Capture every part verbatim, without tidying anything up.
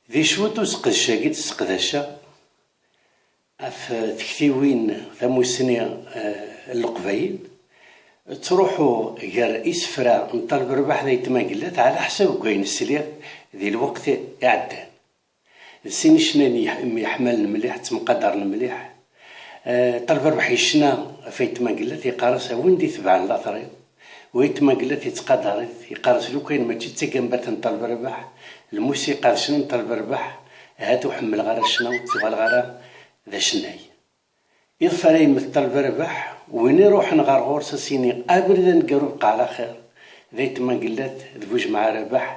Di cwiṭ useqdec-agi d-sseqdaceɣ ɣef tektiwin tamussni, eh, n Leqbayel, ttruḥu gar isefra n Ṭaleb Rrbeḥ d Ayt Mangellat, ɛla ḥsab n wayen sliɣ di lweqt iɛeddan. D sin icennay myeḥ-, myeḥmalen mliḥ, ttemqadaren mliḥ. Eh, Ṭaleb Rrbeḥ yecna ɣef Ayt Mangellat, yeqqar-as: "A win d-itebɛen later-iw." U Ayt Mangellat yettqadar-it, yeqqar-as: "Lukan mačči d tagambart n Ṭaleb Rrbeḥ, lmusiqa d ccna n Ṭaleb Rrbeḥ, ahat ur ḥemmleɣ ara ccna, ur ttuɣaleɣ ara d acennay." Iḍef ara yemmet Ṭaleb Rrbeḥ, win iruḥen ɣer ɣur-s ad s-yini: "Abrid aneggaru bqa ɛla xir." D Ayt Mangellat d Bujemɛa Rrbeḥ,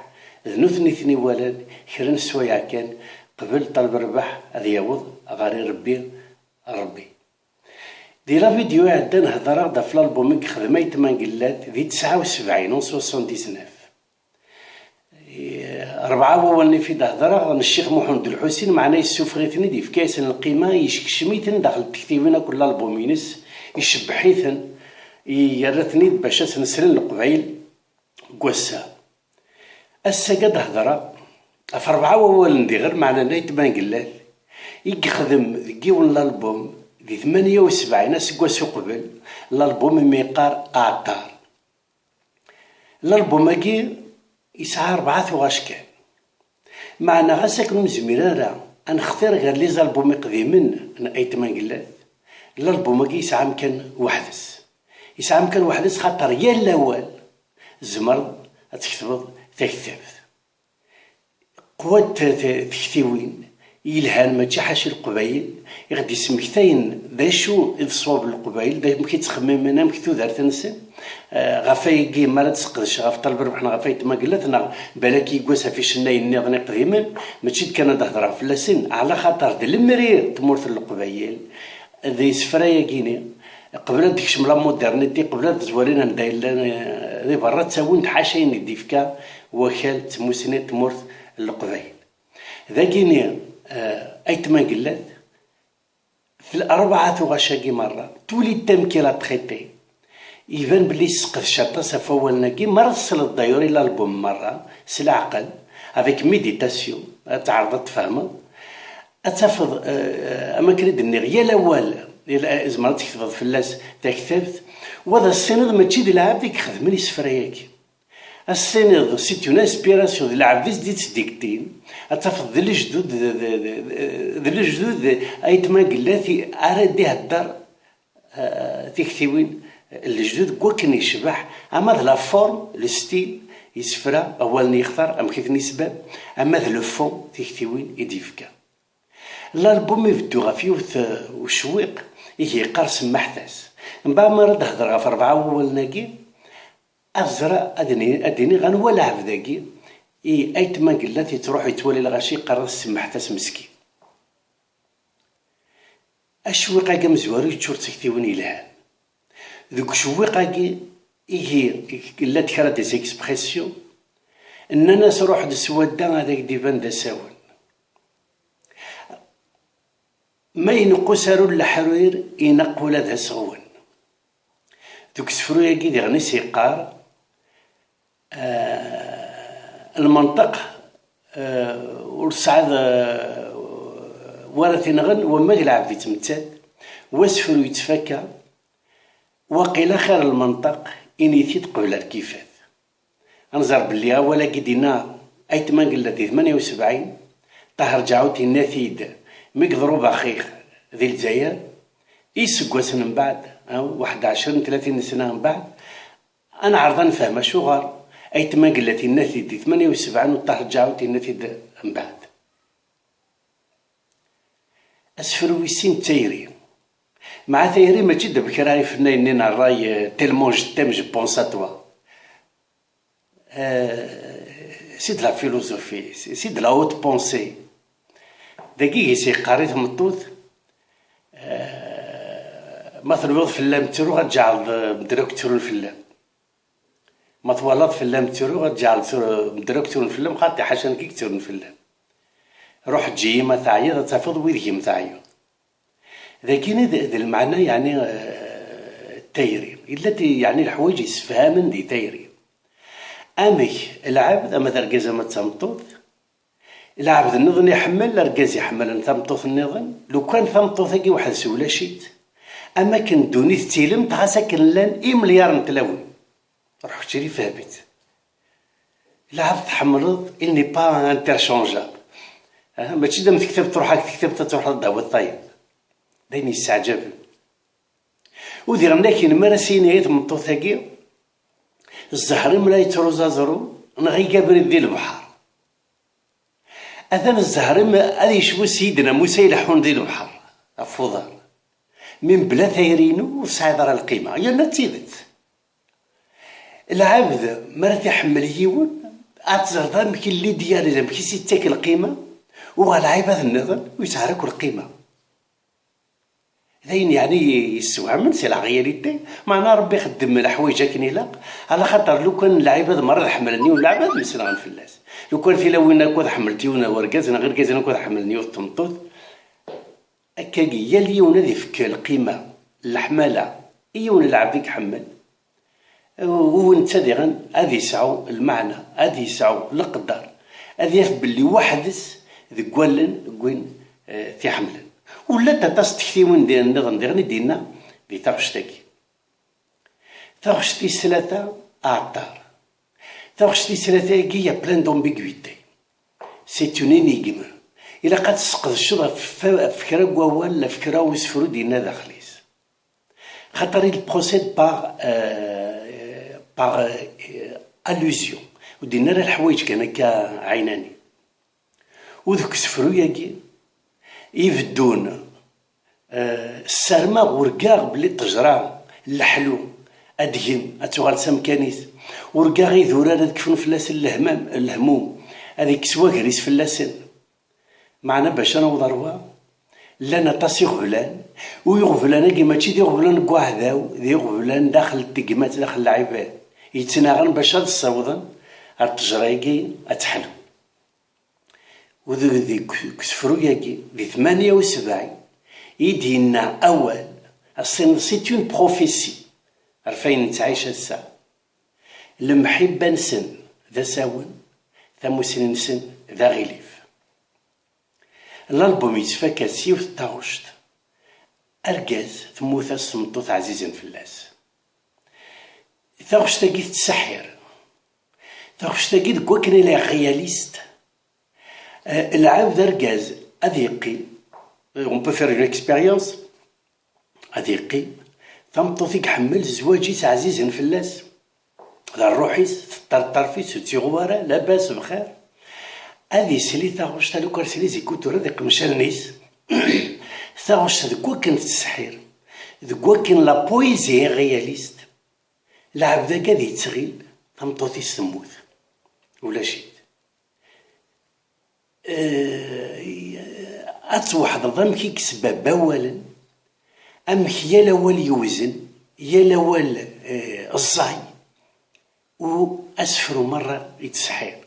d nutni i ten-iwalan, kra n sswayeɛ kan qbel Ṭaleb Rrbeḥ ad yaweḍ ɣer irebbi Ṛebbi. Di la vidéo iɛeddan hedreɣ-d ɣef l'album i yexdem Ayt Mangellat di tesɛa u sebɛin, en soixante-dix-neuf. Rebɛa wawalen i d-hedreɣ n Ccix Muḥend Lḥusin, meɛna yessufeɣ-iten-id, yefka-yasen lqima, yeskcem-iten daxel n tektiwin akked l'album-ines, icebbeḥ-iten, yerra-ten-id bac ad sen-slen Leqbayel n wass-a. Ass-agi ad d-hedreɣ ɣef rebɛa wawalen diɣen, meɛna n Ayt Mangellat i yexdem deg yiwen n l'album di tmanya u sebɛin aseggas uqbel, l'album imi yeqqar Aɛeṭṭar. L'album-agi yesɛa rebɛa tuɣac kan. Meɛna ɣas akken ur nezmir ara ad nextir gar les albums iqdimen n Ayt Mangellat, l'album-agi yesɛa amkan weḥd-s. Yesɛa amkan weḥd-s xaṭer yal awal tzemreḍ ad tketbeḍ taktabt. Qwat t-, t-, tektiwin yelhan, mačči ḥaci Leqbayel, i ɣ-d-yesmektayen d acu i d ṣṣwab n Leqbayel, d amek i ttxemmimen, amek tudert-nsen. Eh, ɣef ayagi, mi ara d-sqedceɣ ɣef Ṭaleb Rrbeḥ neɣ ɣef Ayt Mangellat, neɣ balak yiwwas ɣef icennayen nniḍen iqdimen, mačči d kan ad d-hedreɣ fell-asen, ɛla xaṭer d lemri n tmurt n Leqbayel, d isefra-yagini, qbel ad d-tekcem la modernité, qbel ad d-zwalin anda yellan, eh, di berra, ttawin-d ḥaca ayen i d-ifka wakal d tmussni n tmurt n Leqbayel. Dagini, eh, Ayt Mangellat, tel-, rebɛa tuɣac-agi merra, tous les thèmes qu'il a traités, iban belli yesseqdec aṭas ɣef wawalen-agi. Mi ara tesleḍ d'ailleurs i l'album merra s leɛqel, avec méditation, ad teɛreḍ ad tfehmeḍ, ad tafeḍ, eh, am akken i d-nniɣ, yal awal, yal, eh, tzemreḍ ad tketbeḍ fell-as taktabt, wa d as-tiniḍ mačči d lɛebd i ixedmen isefra-agi. As-tiniḍ c'est une inspiration, d lɛebd i s-d-ittdiktin, ad tafeḍ d lejdud, d, d, d, d lejdud Ayt Mangellat i ara d-ihedder, eh, tiktiwin n lejdud deg wakken yecbeḥ, ama d la forme, le style, isefra, awalen yextar, amek i ten-yesbab, ama d le fond, tiktiwin i d-yefka. L'album ibeddu ɣef yiwet, eh, ucewwiq, ihi yeqqar Semmaḥt-as. Mbeɛd mi ara d-hedreɣ ɣef rebɛa wawalen-agi, ad ẓreɣ, ad ini-, ad iniɣ anwa lɛebd-agi i Ayt Mangellat yettruḥu yettwali lɣaci, yeqqar-as Semmaḥt-as meskin. Acewwiq-agi amezwaru yeččur d tiktiwin yelhan. Deg ucewwiq-agi, ihi, llant kra des expressions, nnan-as: "Ruḥ-d s wadda ad ak-d-iban d asawen. Ma ineqq usaru n leḥrir, ineqq ula d aseɣwen." Deg usefru-agi diɣen i s-yeqqar, eh, lmenṭeq, eh, ur tesɛiḍ, eh, wara tinɣen, wamma d lɛebd yettmettat, wasefru yettfakka, waqila xir lmenṭeq, ini-t-id qbel ar k-ifat. Ad nẓer belli awal-agi d-yenna Ayt Mangellat di tmanya u sebɛin, Ṭaher Ǧaɛut yenna-t-id mi yeḍrub axix di Lezzayer, iseggasen mbeɛd, ah, waḥed ɛecrin, tlatin n sna mbeɛd, ad neɛreḍ ad nefhem acuɣer Ayt Mangellat yenna-t-id di tmanya u sebɛin u Ṭaher Ǧaɛut yenna-t-id mbeɛd. Asefru wis sin d tayri. Mɛa tayri mačči d amek ara ifennayen-nni n ṛṛay, euh, tellement je t'aime, je pense à toi. Euh, c'est de la philosophie, c'est, c'est de la haute pensée. Dagi i s-yeqqar i tmeṭṭut, euh, ma tenwiḍ fell-am ttruɣ, ad ǧeɛleḍ, euh, medden akk ttrun fell-am. Ma twalaḍ fell-am ttruɣ, ad ǧeɛleḍ ttru-, medden akk ttrun fell-am, xaṭi ḥaca nekk i yettrun fell-am. Ruḥ eǧǧ-iyi ma teɛyiḍ, ad tafeḍ wid gim teɛyiḍ. Dagini d, d lmeɛna, yeɛni, eh, tayri. Yella ti-, yeɛni leḥwayeǧ yessefhamen di tayri. Amek lɛebd, ama d argaz ama d tameṭṭut, Lɛebd nniḍen iḥemmel argaz iḥemmlen tameṭṭut nniḍen, lukan tameṭṭut-agi weḥd-s ulac-itt, am akken ddunit d tilemt, ɣas akken llan imelyar n tlawin. Ruḥ kečč li fhem-itt. Lɛebd tḥemmleḍ, il n'est pas interchangeable. Ah, mačči d am tektabt, truḥ ak tektabt ad truḥeḍ ad d-tawiḍ tayeḍ. D ayen yesseɛjaben. U diɣen akin mi ara s-yini i tmeṭṭut-agi, zzher-im la yettruẓ aẓru, neɣ ig abrid di lebḥer. Atan zzher-im ad yecbu s yidna Musa ileḥḥun di lebḥer, ɣef uḍar. Mi mebla tayri-inu ur tesɛiḍ ara lqima. Yerna d tidet. Lɛebd, mi ara t-iḥemmel yiwen, ad teẓreḍ amek i l-idéalisé, amek i s-ittak lqima, u ɣer lɛibad nniḍen ur yesɛi ara akk lqima. D ayen yeɛni yessewhamen, c'est la réalité. Meɛna Rebbi ixeddem leḥwayeǧ akken ilaq, ala xaṭer lukan lɛibad merra ad ḥemmlen yiwen lɛebd, mselɣen fell-as. Lukan tilawin akk ad ḥemmlent yiwen wergaz, neɣ irgazen akk ad ḥemmlen yiwet tmeṭṭut, akkagi yal yiwen ad ifk lqima, leḥmala, i yiwen lɛebd i iḥemmel, u netta diɣen ad yesɛu lmeɛna, ad yesɛu leqder, ad yaf belli weḥd-s deg wallen n win, eh, t-iḥemmlen. U llant aṭas n tektiwin di-, nniḍen diɣen i d-yenna di taɣect-agi. Taɣect tis tlata, aɛeṭṭar. Taɣect tis tlata-agi, il y a plein d'ambiguïté. C'est une énigme. Ilaq ad tesqedceḍ ɣef, ɣef kra n wawal, ɣef kra n usefru d-yenna daxel-is. Xaṭer il procède par, euh, par, euh, allusion. Ur d-yenni ara leḥwayeǧ kan akka ɛinani. U deg usefru-agi i beddun, euh, ssarmeɣ, urgaɣ belli ṭṭejra n leḥlu ad d-tgen, ad tuɣal s amkan-is. Urgaɣ idurar ad kfun fell-asen lehmam, lehmum, ad ikkes wagris fell-asen. Meɛna bac ad naweḍ ar wa, llan aṭas iɣeblan, u iɣeblan-agi mačči d iɣeblan n uɛdaw, d iɣeblan daxel n tegmat, daxel n lɛibad. Yettnaɣen bac ad ssawḍen ar ṭṭejra-agi ad teḥlu. U deg, deg, deg usefru-agi, di tmanya u sebɛin, i d-yenna awal, as-tiniḍ c'est une prophétie, ɣef ayen nettɛic ass-a. Lemḥibba-nsen d asawen, tamusni-nsen d aɣilif. L'album yettfaka s yiwet n taɣect. Argaz, temmut-as tmeṭṭut ɛzizen fell-as. Taɣect-agi tettseḥḥir. Taɣect-agi deg wakken elle est réaliste. Euh, lɛebd argaz ad yeqqim. Euh, on peut faire une expérience. Ad yeqqim. Tameṭṭut i iḥemmel, zzwaǧ-is ɛzizen fell-as. D rruḥ-is, teṭṭerṭerf-is, ur tt-yuɣ wara, labas, bxir. Ad isel i taɣect, alukan sli zik utur ad iqmec allen-is. Taɣect deg wakken tettseḥḥir, deg wakken la poésie réaliste, lɛebd-agi ad yettɣil tameṭṭut-is temmut. Ulac-it. Eh, ad tweḥdeḍ amek i yesbabba awalen, amek yal awal yewzen, yal awal, eh, ẓẓay, u asefru merra yettseḥḥir.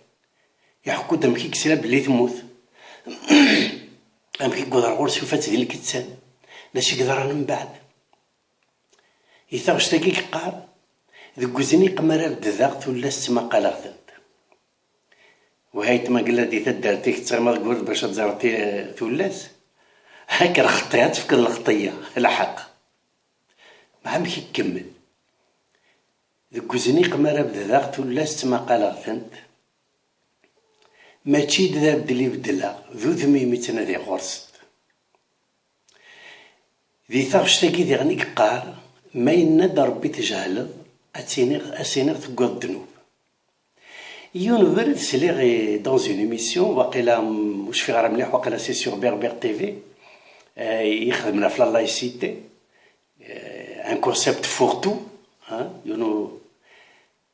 Iḥekku-d amek i yesla belli temmut, amek i yewweḍ ar ɣur-s, yufa-tt di lkettan, d acu i yeḍran mbeɛd. Di taɣect-agi yeqqar, deg uzniq mi ara beddeɣ tullas ttmaqaleɣ-tent. Wahayt ma yella di taddart-ik tettɣimaḍ deg wurd bac ad tẓerreḍ ti-, tullas, akken xeṭṭi ad tefkeḍ lxeṭṭiyya, lḥeqq. Meɛna amek i ikemmel? Deg uzniq mi ara beddeɣ tullas ttmaqaleɣ-tent, mačči d abeddel i beddleɣ, d udem-im i ttnadiɣ ɣur-sent. Di taɣect-agi diɣen i yeqqar, ma yenna-d Rebbi tjehleḍ, ad tiniɣ, ad s-iniɣ teggiḍ ddnub. Yiwen ubrid sliɣ i, dans une émission, waqila, mm, ur cfiɣ ara mliḥ, waqila c'est sur Berbère T V, eh, yexdem ɣef la laïcité, eh, un concept fourre-tout, hein, yiwen u-,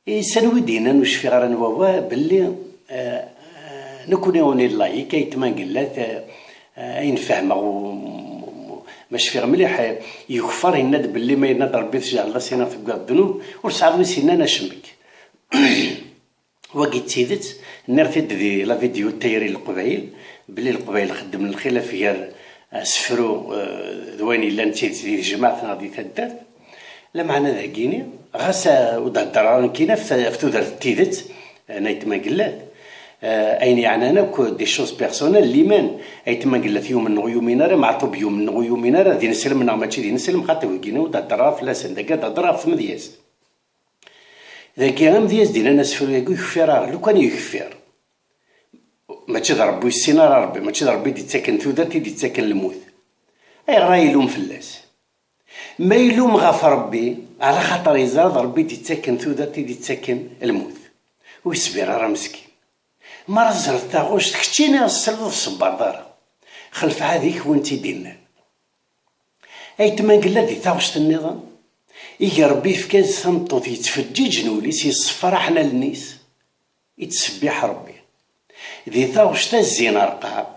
Is anwa i d-yennan, ur cfiɣ ara anwa, wa, belli, eh, eh, nekkni on est laïc, ayetma n Gellat, eh, eh, ayen fehmeɣ, u-, u-, ma cfiɣ mliḥ, eh, yekfer, yenna-d belli ma yenna-d Rebbi tjehleḍ, ad s-iniɣ teggiḍ ddnub, ur tesɛiḍ wi s-yennan acemmek. Wagi d tidet, nniɣ-t-id di la vidéo n tayri n Leqbayel, belli Leqbayel xeddmen lxilaf gar asefru, eh, d wayen yellan d tidet di tejmaɛt neɣ di taddart. Lameɛna dagini, ɣas, eh, ur d-heddreɣ ara nekkini ɣef, ɣef tudert n tidet, eh, n ayetma n Gellat, Eh, ayen yeɛnan akk des choses personnelles, liman. Aytma Gellat yumen neɣ ur yumin ara, Meɛṭub yumen neɣ ur yumin ara, d ineslem neɣ mačči d ineslem, xaṭi wigina ur d-heddreɣ ara fell-asen, dagi ad d-heddreɣ ɣef tmedyazt. Dagi amedya i s-d-yennan asefru-agi ur yekfir ara, lukan yekfir. Mačči d Ṛebbi ur yessin ara Ṛebbi, mačči d Ṛebbi i d-yettaken tudert i d-yettaken lmut. Ayɣer ara ilum fell-as? Ma ilum ɣef Ṛebbi, ɛla xaṭer yeẓra d Ṛebbi i d-yettaken tudert i d-yettaken lmut. Ur yesbir ara meskin. Mi ara teẓreḍ taɣect, keččini ur s-tesliḍ ur tṣebbereḍ ara. Xelf ɛad-ik win tt-id-innan. Aytma Gellat di taɣect nniḍen, igi Ṛebbi yefka-as tameṭṭut yettfeǧǧiǧen ul-is, yessefraḥen allen-is, ittṣebbiḥ Ṛebbi. Di taɣect a zzin rqaq,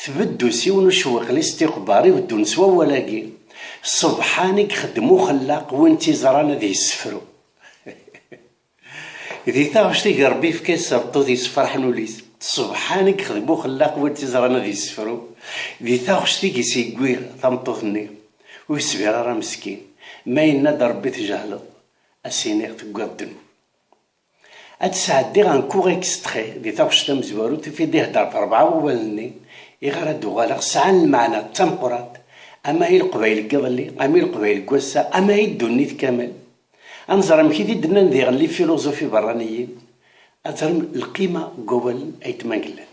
tbeddu s yiwen ucewwiq listiqbar, ibeddun s wawal-agi: Ṣebḥan i ixeddem uxellaq, win tt-iẓran ad yessefru. Di taɣect i Ṛebbi yefka-as tameṭṭut yessefraḥen ul-is, ṣebḥan i yexdem uxellaq win tt-iẓran ad yessefru. Di taɣect i s-yewwi tameṭṭut-nni, ur yesbir ara meskin. Ma yenna-d Ṛebbi tjehleḍ, a s-iniɣ tewwiḍ ddnub. Ad d-sɛeddiɣ un court extrait di taɣect tamezwarut, i d-ihedder ɣef rebɛa wawalen-nni, iɣer ad d-uɣaleɣ sɛan lmeɛna d tameqqrant, ama i Leqbayel n yiḍelli, ama i Leqbayel n wass-a, ama i ddunit kamel. Ad nẓer amek i t-id-nnan diɣen les philosophes iberraniyen, ad teẓrem lqima n wawalen Aytma Gellat.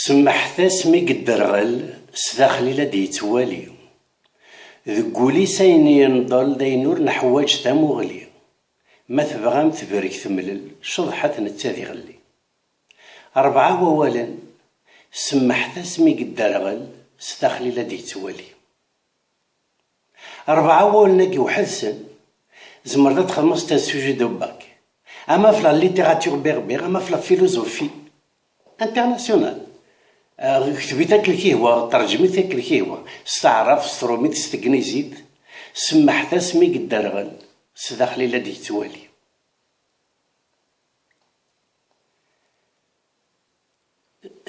Semmeḥt-as mi yedderɣel, s daxel i la d-yettwali. Deg wul-is ayen yenḍel d ayen ur neḥwaǧ tamuɣli. Ma tebɣam tebrek temlel, ceḍḥet netta d iɣelli. Rebɛa wawalen, semmeḥt-as mi yedderɣel, s daxel i la d-yettwali. Rebɛa wawalen-agi weḥd-sen, tzemreḍ ad txedmeḍ, c'est un sujet de bac. Ama ɣef la littérature berbère, ama ɣef la philosophie internationale. Ah, kteb-it akken k-ihwa, terjem-it akken k-ihwa. S taɛrabt, s trumit, s tegnizit, semmeḥt-as mi yedderɣel, s daxel i la d-yettwali.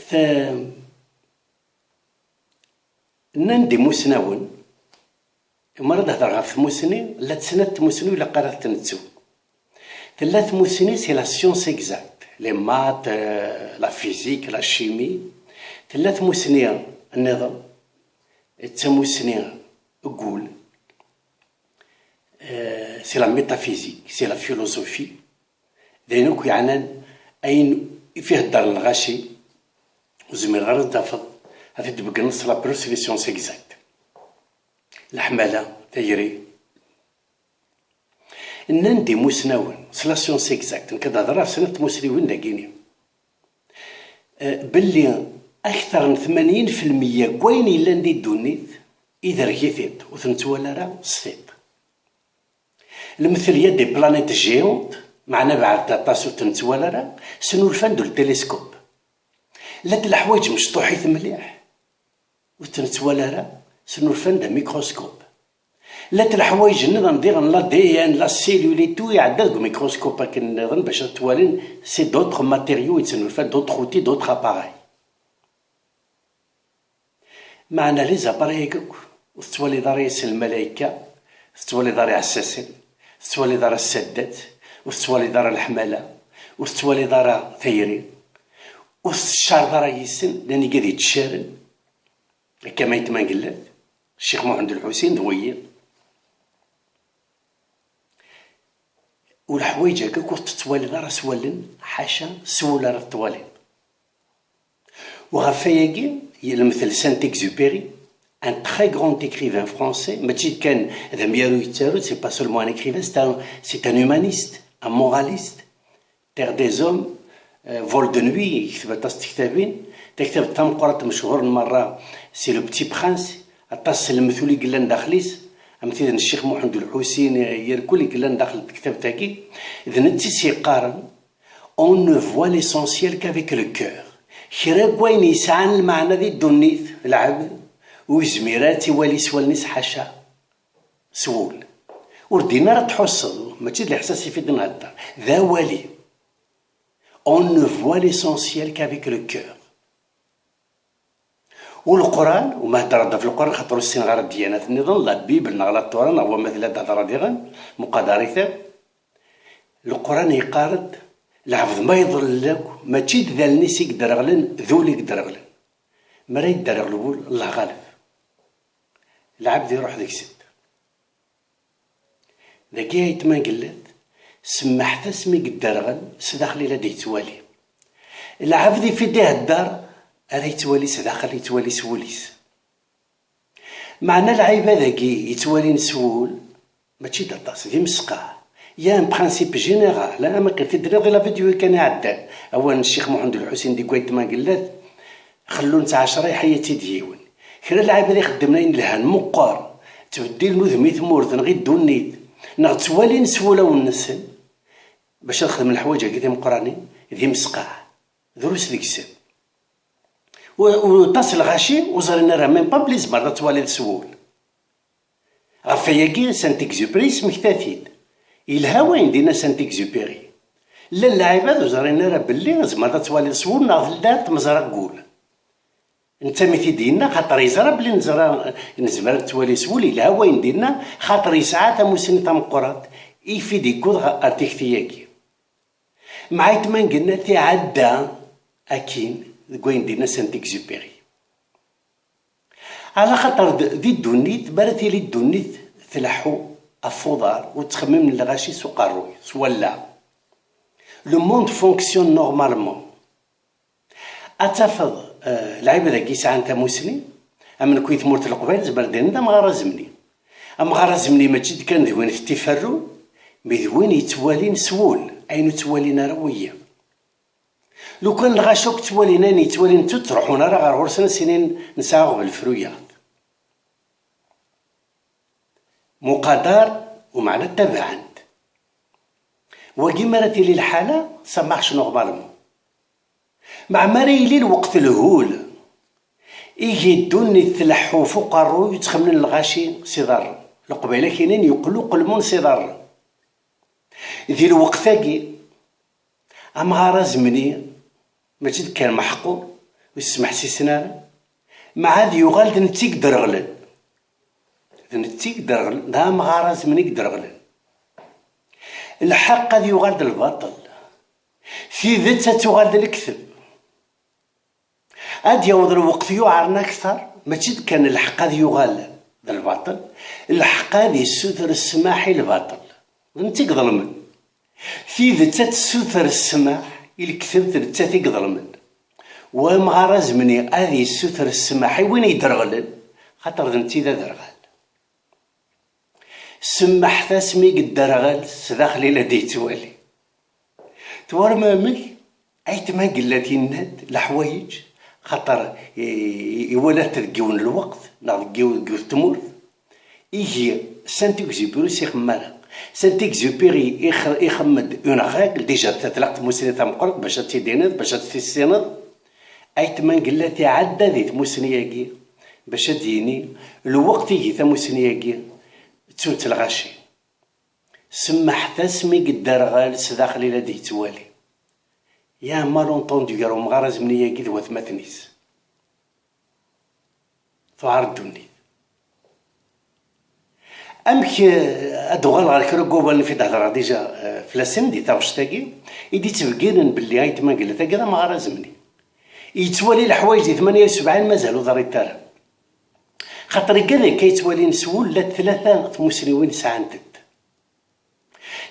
Ta-, nnan-d imusnawen, mi ara d-hedreɣ ɣef tmusni, llant snat tmusni ur ilaq ara ad ten-nettu. Tella tmusni, c'est la science exacte, les maths, euh, la physique, la chimie. Tella tmusni nniḍen, d tamusni n wul. Euh, c'est la métaphysique, c'est la philosophie. D ayen akk yeɛnan ayen i f-iheddren lɣaci, ur zmireɣ ara ad tafeḍ, ad t-id-tbeggneḍ s la preuve, c'est les sciences exactes. Leḥmala, tayri. Nnan-d imusnawen, s la science exacte, nekk ad hedreɣ snat tmusniwin dagini. Eh, belli akteṛ n tmanyin fi lmeyya n wayen yellan di ddunit, iderrek-it-id, ur t-nettwali ara s tiṭ. Lemtel, il y a des planètes géantes, meɛna beɛdent aṭas ur tent-nettwali ara, snulfan-d le télescope. Llant leḥwayeǧ mecṭuḥit mliḥ, ur tent-nettwali ara, snulfan-d amicroscope. Llant leḥwayeǧ nniḍen diɣen, l'A D N, la cellule et tout, iɛedda deg umicroscope akken nniḍen bac ad t-walin, c'est d'autres matériaux i d-snulfan, d'autres outils, d'autres appareils. Meɛna les appareils-agi akk, ur tettwaliḍ ara yes-sen lmalayekka, ur tettwaliḍ ara iɛessasen, ur tettwaliḍ ara ssaddat, ur tettwaliḍ ara leḥmala, ur tettwaliḍ ara tayri, ur tetteccareḍ ara yes-sen, llan igad yettcaren, akka ma yetmangellat, Ccix Muḥend Lḥusin d wiyi. U leḥwayeǧ-agi akk ur tettwaliḍ ara s wallen, ḥaca s wul ara tettwaliḍ. U ɣef wayagi, lemtel Saint-Exupéry, un très grand écrivain français, mačči d kan d amyaru yettaru, c'est pas seulement un écrivain, c'est un, c'est un humaniste, un moraliste, terre des hommes, euh, Vol de nuit, yekteb aṭas n tektabin, taktabt tameqqrant mechuren merra, c'est Le Petit Prince, aṭas n lemtul i yellan daxel-is, am tid n Ccix Muḥend Ulḥusin, eh, irkul i yellan daxel n tektabt-agi, d netta i s-yeqqaren, On ne voit l'essentiel qu'avec le cœur. Kra n wayen yesɛan lmeɛna di ddunit, lɛebd ur yezmir ara ad tt-iwali s wallen-is ḥaca s wul. Ur din ara tḥusseḍ, mačči d leḥsas i fi d-nhedder, d awali. On ne voit l'essentiel qu'avec le cœur. U Leqran, u ma heddreɣ-d ɣef Leqran, xaṭer ur ssineɣ ara ddyanat nniḍen, la Bible neɣ la Torah neɣ wama tella d-hedreɣ diɣen, muqadarit-a. Leqran yeqqar-d, lɛebd ma iḍellel akk, mačči d allen-is i yedderɣlen, d ul i yedderɣlen. Mi ara yedderɣel wul, Allah ɣaleb. Lɛebd iruḥ deg-s-d. Dagi ay tmangellat, semmeḥt-as mi yedderɣel, s daxel i la d-yettwali. Lɛebd ifi d-ihedder, ara yettwali s daxel, yettwali s wul-is. Meɛna lɛibad-agi yettwalin s wul, mačči d aṭas, d imesqaɛ. Il y a un principe général, am akken t-id-nniɣ di la vidéo kan iɛeddan, awal n Ccix Muḥend Lḥusin deg wayt tmangellat, xellun-tt ɛecra, iḥeyya-tt-id yiwen. Kra n lɛibad ixeddmen ayen lhan meqqer, ttbeddilen udem i tmurt neɣ i ddunit, neɣ ttwalin s wulawen-nsen, bac ad xedmen leḥwayeǧ-agi timeqqranin, d imesqaɛ. Drus deg-sen. U, u aṭas n lɣaci ur ẓrin ara même pas belli tzemreḍ ad twaliḍ s wul. Ɣef wayagi, Saint-Exupéry yesmekta-t-id. Yelha wayen d-yenna Saint-Exupéry. Llan lɛibad ur ẓrin ara belli tzemreḍ ad twaliḍ s wul neɣ tella tmeẓra deg wul. Netta mi t-id-yenna, xaṭer yeẓra belli neẓra, nezmer ad nettwali s wul, yelha wayen d-yenna, xaṭer yesɛa tamussni tameqqrant, ifi d-yewweḍ ɣer, ɣer tikti-agi. Mɛa tmangellat iɛedda akkin deg wayen d-yenna Saint-Exupéry. Ɛla xaṭer d-, di ddunit, mi ara tili ddunit tleḥḥu ɣef uḍar, ur ttxemmimen lɣaci s uqerruy, s wallaɣ. Le monde fonctionne normalement. Ad tafeḍ, eh, lɛibad-agi yesɛan tamussni, am nekk i tmurt n Leqbayel, nezmer ad d-nini d amɣar azemni. Amɣar azemni mačči d kan d win teṭṭ iferru, mi d win yettwalin s wul, ayen ur ttwalin ara wiyiḍ. Lukan lɣaci akk ttwalin ayen yettwalin, ur ttruḥun ara ɣer ɣur-sen, ad s-inin nesɛa aɣbel fru-yaɣ-d. Muqadar, umeɛna tabaɛent. Wagi mi ara tili lḥala, ça marche normalement. Meɛna mi ara yili lweqt lhul, igi ddunit tleḥḥu f uqerruy, ttxemmimen lɣaci s iḍarren. Leqbayel ak-inin yeqqel uqelmun s iḍarren. Di lweqt-agi, amɣar azemni, mačči d kan meḥqur, ur yesmeḥsisen ara, meɛna ad yuɣal d netta i yedderɣlen. D netta i yedderɣlen, d amɣar azemni i yedderɣlen. Lḥeqq ad yuɣal d lbaṭel. Tidet ad tuɣal d lekdeb. Ad d-yaweḍ lweqt yuɛren akter, mačči d kan lḥeqq ad yuɣal d lbaṭel, lḥeqq ad yessuter ssmaḥ i lbaṭel. D netta i iḍelmen. Tidet ad tessuter ssmaḥ i lekdeb, d nettat i iḍelmen. U amɣar azemni ad yessuter ssmaḥ i win yedderɣlen, xaṭer d netta i d aderɣal. Semmeḥt-as mi yedderɣel, s daxel i la d-yettwali. Twalam amek? Ayt Magellat yenna-d leḥwayeǧ, xaṭer i, i, iwala-t deg yiwen n lweqt, neɣ deg yiw-, deg yiwet tmurt. Igi Saint-Exupéry ur s-ixemmem ara. Saint-Exupéry ix-, ixemmem-d une règle, déjà, ta tlaq tmussni tameqqrant bac ad tt-id-tiniḍ, bac ad tt-tissineḍ. Ayt Magellat iɛedda di tmussni-agi, bac ad d-yini, lweqt igi tamussni-agi, ttun-tt lɣaci. Semmeḥt-as mi yedderɣel, s daxel i la d-yettwali. Il y a un malentendu gar umɣar azemni-agi d watmaten-is. tuɛer ddunit. Amek, eh, ad uɣaleɣ ɣer kra n wawalen i d-hedreɣ déjà, eh, fell-asen di taɣect-agi, i d-yettbeggiren belli Ayt Mangellat-agi d amɣar azemni. Yettwali leḥwayeǧ di tmanya u sebɛin mazal ur ḍrint ara. Xaṭer igad akka yettwalin s wul, llant tlata tmusniwin sɛant-t.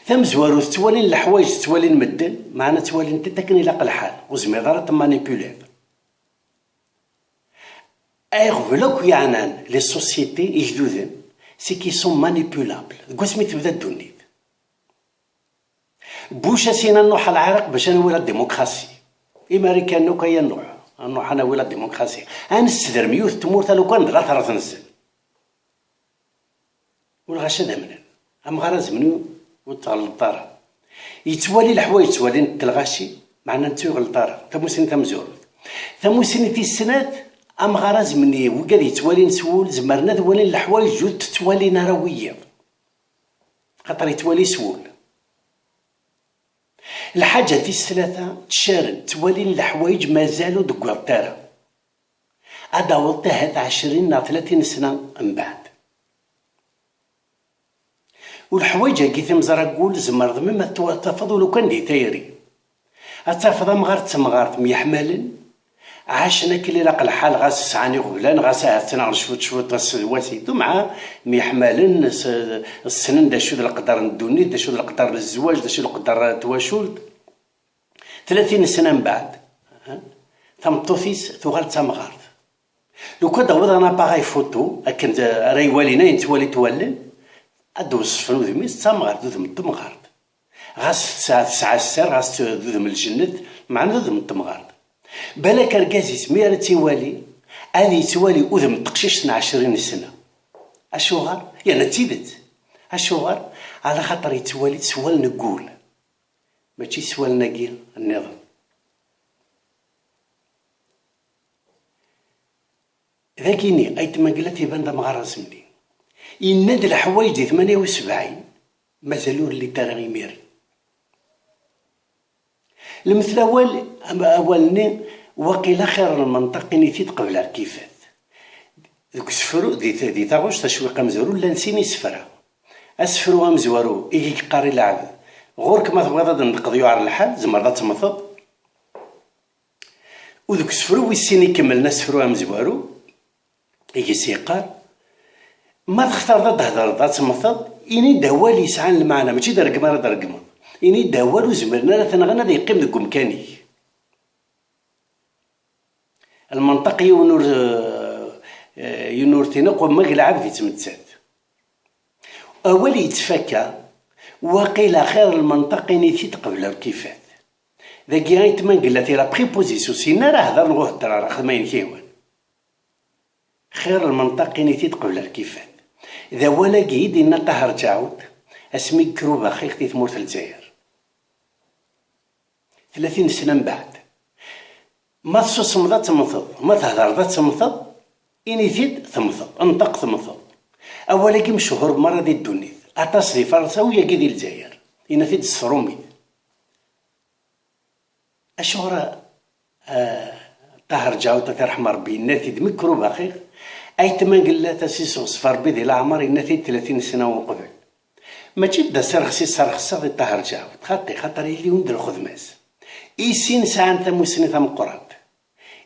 Tamezwarut, ttwalin leḥwayeǧ, ttwalin medden, meɛna ttwalin-tent akken ilaq lḥal, ur zmireḍ ara ad temanipuliḍ. Ayeɣbel akk yeɛnan les sociétés, igduden, c'est qu'ils sont manipulables. Deg wasmi tebda ddunit. Bush a s-yenna nruḥ ɣer Lɛiraq bac ad nawi la démocratie. Imarikan akk aya nruḥ, ad nruḥ ad nawi la démocratie. Ad nessedrem yiwet n tmurt a lukan d later ad ten-nsel. Ur ɣac ad amnen. Amɣar azemni ur tɣelleḍ ara. Yettwali leḥwayeǧ ttwalin-t lɣaci, meɛna netta ur iɣelleḍ ara. Tamussni tamezwarut. Tamussni tis snat, amɣar azemni, wigad yettwalin s wul, zemren ad walin leḥwayeǧ ur t-ttwalin ara wiyiḍ. Xaṭer yettwali s wul. Lḥaǧa tis tlata, ttcaren, ttwalin leḥwayeǧ mazal ur d-wwiḍent ara. Ad d-taweḍ ahat ɛecrin neɣ tlatin sna mbeɛd. U leḥwayeǧ-agi timẓra n wul tzemreḍ même ad t-tafeḍ ulukan di tayri. Ad tafeḍ amɣar d temɣart myeḥmalen, ɛacen akken ilaq lḥal, ɣas sɛan iɣeblan, ɣas ahat ttnaɣen cwiṭ cwiṭ ass d wass, meɛna myeḥmalen, s-, ssnen d acu d leqder n ddunit, d acu d leqder n zzwaǧ, d acu d leqder n twacult. Tlatin sna mbeɛd, tameṭṭut-is tuɣal d tamɣart. Lukan d-tawiḍ un appareil photo, akken ara iwalin ayen ttwalin wallen, ad d-weṣfen udem-is d tamɣart, d udem n temɣart. Ɣas tesɛa, tesɛa sser, ɣas d udem n ljennet, meɛna d udem n temɣart. Balak argaz-is mi ara tt-iwali, ad yettwali udem n teqcict n ɛecrin sna. Acuɣer? Yerna d tidet. Acuɣer? Ala xaṭer yettwali s wallen n wul, mačči s wallen-agi nniḍen. Dagini, Ayt Mangellat iban d amɣar azemni. Yenna-d leḥwayeǧ di tmanya u sebɛin, mazal ur llint ara imiren. Lemtel awal, awal-nni, waqila xir lmenṭaq ini-t-id qbel ar kifat. Deg usefru, di, di taɣect, acwiq amezwaru, llan sin isefra. Asefru amezwaru, i yeqqar i lɛebd, ɣur-k ma tebɣiḍ ad d-neqḍ yuɛer lḥal, tzemreḍ ad temmteḍ. U deg usefru wis sin ikemmlen asefru amezwaru, i gis yeqqar, ma textareḍ ad d-thedreḍ, ad temmteḍ, ini-d awal yesɛan lmeɛna, mačči d rregm ara d-tregmeḍ. Ini-d awal ur zmiren ara ad t-nɣen, ad yeqqim deg umkan-ik. Lmenṭeq yiwen ur, eh, yiwen ur t-ineqq, ma g lɛebd yettmettat. Awal yettfakka, waqila xir lmenṭeq ini-t-id qbel ur k-ifat. Dagi Ayt Mangellat, il a pris position, ur s-yenna ara hder neɣ ur hedder ara, xdem ayen k-yehwan. Xir lmenṭeq ini-t-id qbel ar k-ifat. D awal-agi i d-yenna Ṭaher Ǧaɛut asmi i yekrubaxix di tmurt n Lezzayer. Tlatin sna mbeɛd. Ma tessusmeḍ ad temmteḍ, ma thedreḍ ad temmteḍ, ini-t-id temmteḍ, nṭeq temmteḍ. Awal-agi mechuṛ merra di ddunit, aṭas di Fransa, wiyagi di Lezzayer. Yenna-t-id s tṛumit. Acuɣer, ah, Ṭaher Ǧaɛut, ad t-irḥem Ṛebbi, yenna-t-id mi yekrubaxix, Ayt Mangellat, ad s-iseɣzef Ṛebbi di leɛmer, yenna-t-id tlatin sna uqbel. Mačči d asserxes i sserxseɣ di Ṭaher Ǧaɛut, xaṭi, xaṭer yal yiwen d lxedma-s. I sin sɛan tamusni tameqqrant.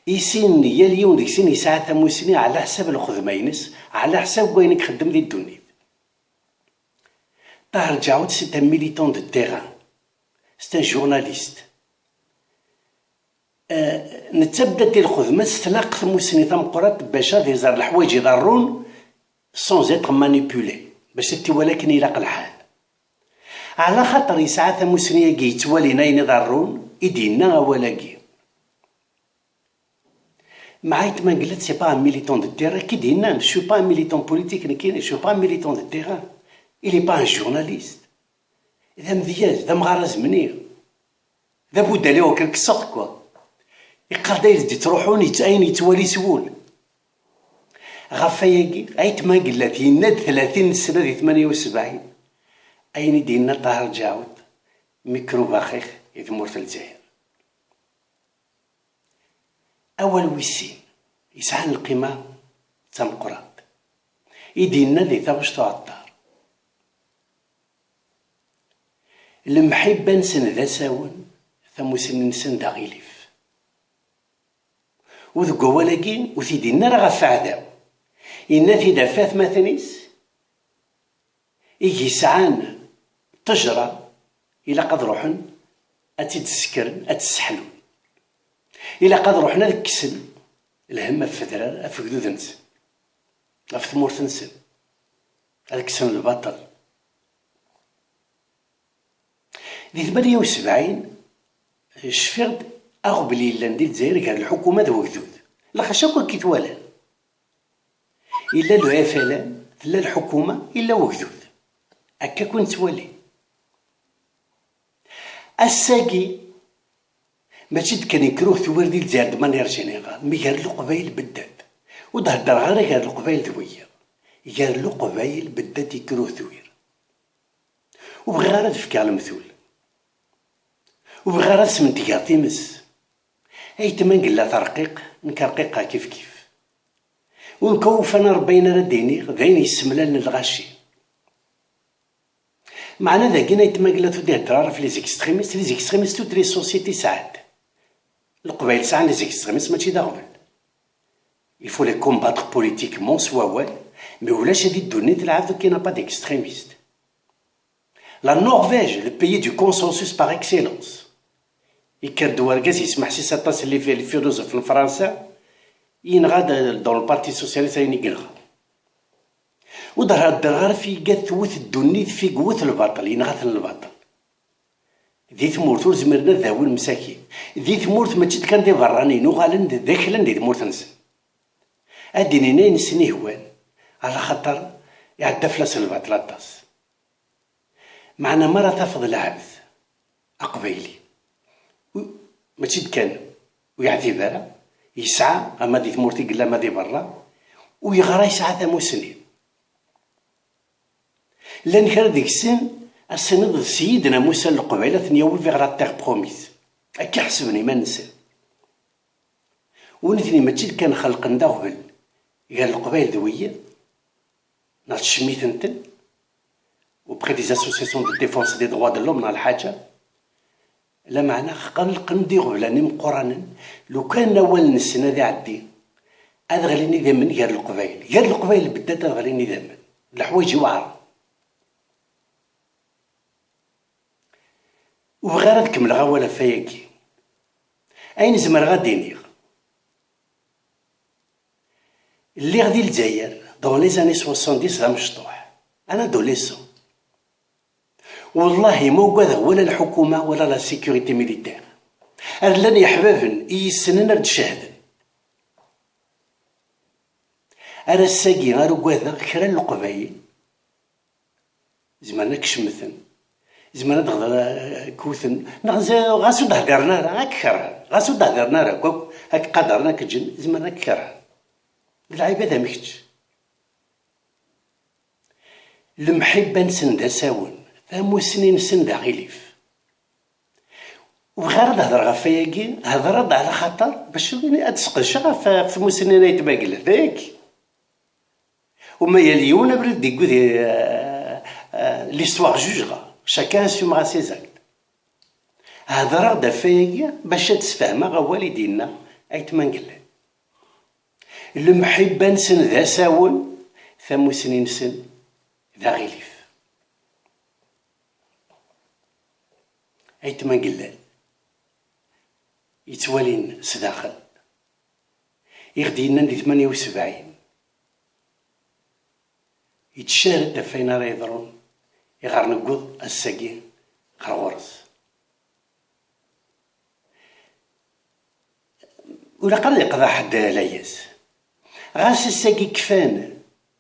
I sin, yal yiwen deg-sen yesɛa tamusni ɛla ḥsab lxedma-ines, ɛla ḥsab wayen i ixeddem di ddunit. Ṭaher Ǧaɛut, c'est un militant de terrain. C'est un journaliste. Euh, netta bda di lxedma-s, tlaq tmusni tameqqrant bac ad iẓer leḥwayeǧ iḍerrun sans être manipulé, bac ad t-iwali akken ilaq lḥal. Ɛla xaṭer yesɛa tamusni-agi yettwalin ayen iḍerrun, i d-yenna awal-agi. Mɛayt Mangellat, c'est pas un militant de terrain, ki d-yennan, je suis pas un militant politique, nekkini, je suis pas un militant de terrain. Il est pas un journaliste. D amedyaz, d amɣar azemni. D abudali wakken kkseɣ-t, quoi. Iqqar-d ayen d-ittruḥun, yett-, ayen yettwali s wul. Ɣef wayagi, Ayt Mangellat yenna-d tlatin sna di tmanya u sebɛin, ayen i d-yenna Ṭaher Ǧaɛut, mi yekrubaxix i tmurt n Lezzayer. Awal wis sin yesɛan lqima d tameqqrant. I d-yenna di taɣect uɛeṭṭar. Lemḥibba-nsen d asawen, tamussni-nsen d aɣilif. U deg wawal-agi ur t-id-yenna ara ɣef aɛdaw. Yenna-t-id ɣef atmaten-is, i yesɛan ṭṭejra, ilaq ad ruḥen ad tt-id-ssekren, ad tt-sseḥlun. Ilaq ad ruḥen ad kksen lhemm ɣef wedrar, ɣef ugdud-nsen, ɣef tmurt-nsen, ad kksen lbaṭel. Di tmanya u sebɛin, cfiɣ-d aɣbel yellan di Lezzayer gar lḥukuma d wegdud. Lxaci akk akka i t-walan. Illa le F L N, tella lḥukuma, illa wegdud. Akka akk i nettwali. Ass-agi, mačči d kan yekker uhtwir di Lezzayer de manière générale, mi gar Leqbayel beddat. Ur d-heddreɣ ara gar Leqbayel d wiyiḍ. Gar Leqbayel beddat yekker uhtwir. Ur bɣiɣ ara ad fkeɣ lemtul. Ur bɣiɣ ara ad smentgeɣ times. Aytma n yella terqiq, nekk rqiqeɣ kifkif. Ur nekk ufan Rebbi ayen ara d-iniɣ, d ayen yessemlalen lɣaci. Meɛna dagi aytma n yella ur d-ihedder ara ɣef les extrémistes, les extrémistes toutes les sociétés sɛant. Leqbayel sɛan les extrémistes, mačči d aɣbel. Il faut les combattre politiquement s wawal, mais ulac di ddunit lɛebd qui n'a pas d'extrémiste. La Norvège, le pays du consensus par excellence. Yekker-d wergaz yesmeḥsis aṭas les, les philosophes n Fransa, yenɣa-d dans le Parti Socialiste ayen i yenɣa. Ur d-heddreɣ ara fi iga tewwet ddunit, fi yewwet lbaṭel, yenɣa-ten lbaṭel. Di tmurt ur zmiren ad dawin msakin. Di tmurt mačči d kan d iberraniyen, uɣalen d, d aklan di tmurt-nsen. Ad d-inin ayen sen-ihwan, ala xaṭer iɛedda fell-asen lbaṭel aṭas. Meɛna mi ara tafeḍ lɛebd aqbayli, u-, mačči d kan ur yeɛdib ara, yesɛa, ama di tmurt i yella, ama di berra, u yeɣra yesɛa tamussni. Llan kra deg-sen, ad s-tiniḍ d Sidna Musa n Leqbayel, ad ten-yawi vers la terre promise. Akka i ḥesben iman-nsen. U nitni mačči d kan xelqen d aɣbel gar Leqbayel d wiyiḍ, neɣ tcemmiten-ten, auprès des associations de défense des droits de l'homme neɣ lḥaǧa, lameɛna xelqen-d iɣeblan imeqqranen, lukan awal-nsen ad iɛeddi, ad ɣlin idammen gar Leqbayel. Gar Leqbayel beddat ad ɣlin idammen. Leḥwayeǧ iweɛren. Ur bɣiɣ ara ad kemmleɣ awal ɣef wayagi. Ayen zemreɣ ad d-iniɣ, lliɣ di Lezzayer dans les années soixante-dix d amecṭuḥ, un adolescent. Wallahi ma ugadeɣ wala lḥukuma wala la sécurité militaire. Ar llan yeḥbaben i yi-ssnen ar d-cehden. Ar ass-agi ar ugadeɣ kra n Leqbayel. Zemren ad k-cemten, zemren ad k-wten, neɣ z-, ɣas ur d-hdiren ara, ad k-kerhen. Ɣas ur d-hdiren ara, akk, akk ad k-qadren, ad k-ǧǧen, zemren ad k-kerhen. D lɛibad am kečč. Lemḥibba-nsen d asawen, tamussni-nsen d aɣilif. Ur bɣiɣ ara ad hedreɣ ɣef wayagi, hedreɣ-d ɛla xaṭer bac ad sqedceɣ ɣef, ɣef tmussni n Ayt Magla, d ayagi. Uma yal yiwen abrid d-yewwi di, euh, euh, l'histoire jugera. Chacun assumera ses actes. Hedreɣ-d ɣef wayagi bac ad d-sfehmeɣ awal i d-yenna Ayt Mangellan. Lemḥibba-nsen d asawen, tamussni-nsen d aɣilif. Ayt Mangellan yettwalin s daxel, i ɣ-d-yennan di tmanya u sebɛin, yettcared ɣef wayen ara yeḍrun, iɣer newweḍ ass-agi ɣer ɣur-s. Ur ilaq ara ad yeqḍeɛ ḥedd layas. Ɣas ass-agi kfan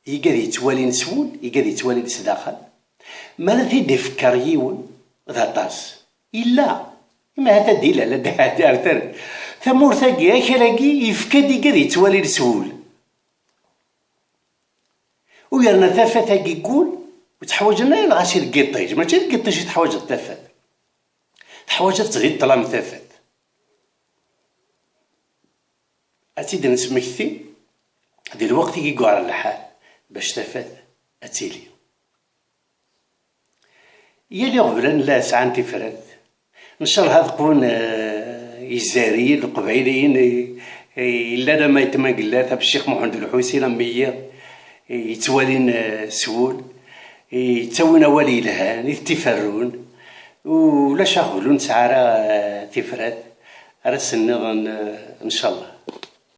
igad yettwalin s wul, igad yettwalin s daxel. Mi ara t-id-ifekker yiwen, d aṭas. Illa. Imi ahat ad d-ilal, ad d-iɛeddi ar tar-, tamurt-agi, akal-agi, yefka-d igad yettwalin s wul. U yerna tafat-agi n wul, ur teḥwaǧen ara lɣaci deg yiṭij. Mačči deg yiṭij i teḥwaǧeḍ tafat. Teḥwaǧeḍ-tt di ṭṭlam tafat. Ad tt-id-nesmekti. di lweqt i yuɛer lḥal bac tafat ad tili. Yal iɣeblan la sɛan tifrat. Ncalleh ad qwun eh, Izzayriyen, Leqbayliyen eh, eh, yellan am aytma n Gellat, am Ccix Muḥend Lḥusin, am wiyi eh, yettwalin eh, s wul, eh, yettawin awal yelhan, i t-iferrun. Ulac aɣbel ur nesɛi ara eh, tifrat ara s-nniḍen eh, ncalleh.